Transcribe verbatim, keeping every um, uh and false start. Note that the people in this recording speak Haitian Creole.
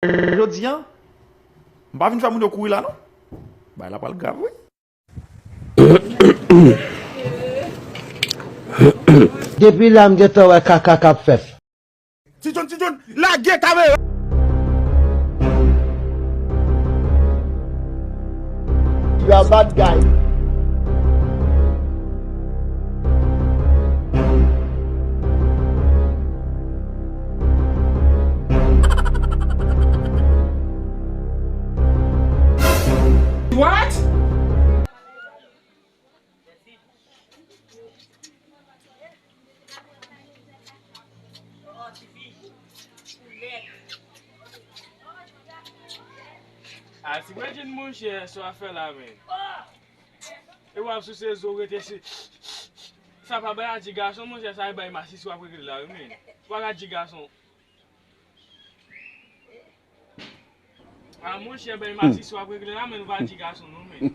Jodi a, m pa vin fè moun yo kouri la non. Bagay la pral grav wi. Depi la m gentan wè kaka k ap fèt. Ti John, Ti John, lage kamera! You are bad guy. What? Ati mwen di n monchè sa w ap fè la menm. E w ap souse zo rete si. Sa pa bay ati gason monchè, sa e bay masisi w ap regle la wi menm. W ap ati gason. A monchè bay masisi w ap regle la menm, w ati gason non menm.